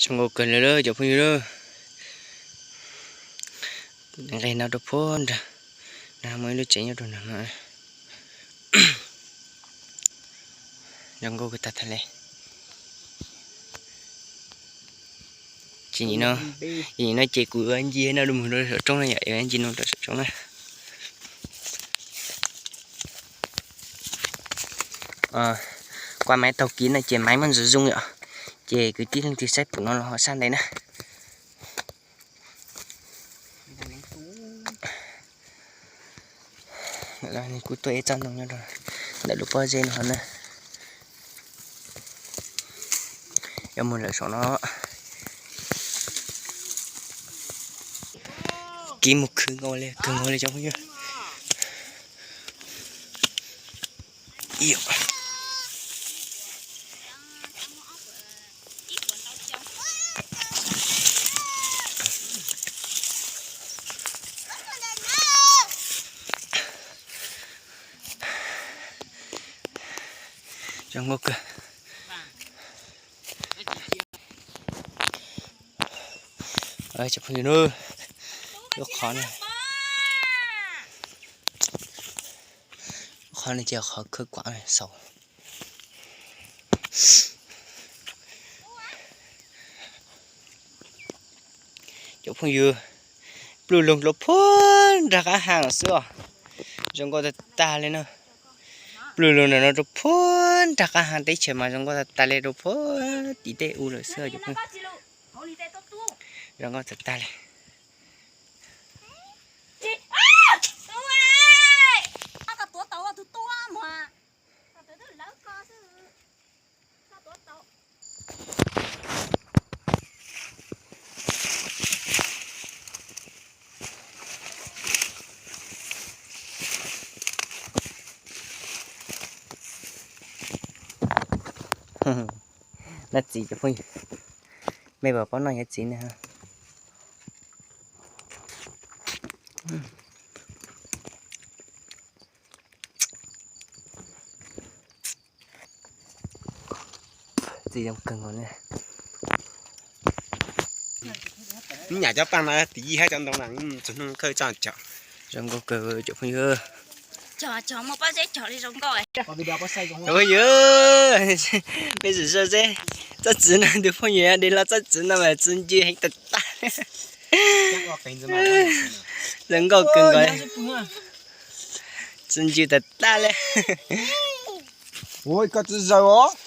Zoo nkauj kawg li lawm cov phooj ywg. Nqes no rau puag nrag, nrag muaj ib lub tsev nyob rau nrag no. Zoo nkauj kawg tag tag li. Ces nim no ces kuv yuav ncig no rau mus rau saum roob na yom, yuav ncig no rau saum roob na. Kuv maiv taug kev no ces maiv muaj ntsis zoo yom, ces kwv tij leej twg saib pum no los ho sab ntev na. Kuv tuaj ib tsob ntoo nyob rau ntawm lub pob zeb no na. Yuav mus lawm saum no. Kev mus khwv nkaus li, kawg nkaus li cov phooj ywg. Zoo nkauj kawg. Cov phooj ywg, lub qhov no, qhov no ces qhov khawb kuam xaus. Cov phooj ywg, plooj loog rau puag nrag qab ha xwb os. Zoo nkauj tag tag li na. Plooj loog ntawm no rau puag nrag qab ha teb chaws mas zoo nkauj tag tag li rau puag tim tej u lawm xwb cov phooj. Zoo nkauj tag tag li. Noj txiv cov phooj ywg, mej puas paub noj yuav txiv ne? Txiv zoo kawg nkaus li. Nyam cov paaj no tim yij hab cov ntoo na, txug hnub kawg tso cov. Zoo nkauj kawg cov phooj ywg. Cov phooj ywg, mej sim saib seb, tsob txiv no tus phooj ywg de los tsob txiv no mas txi ncw heev tag tag. Zoo nkauj kawg nkaus. Txi ncw tag tag li. Koj tsi zaws os.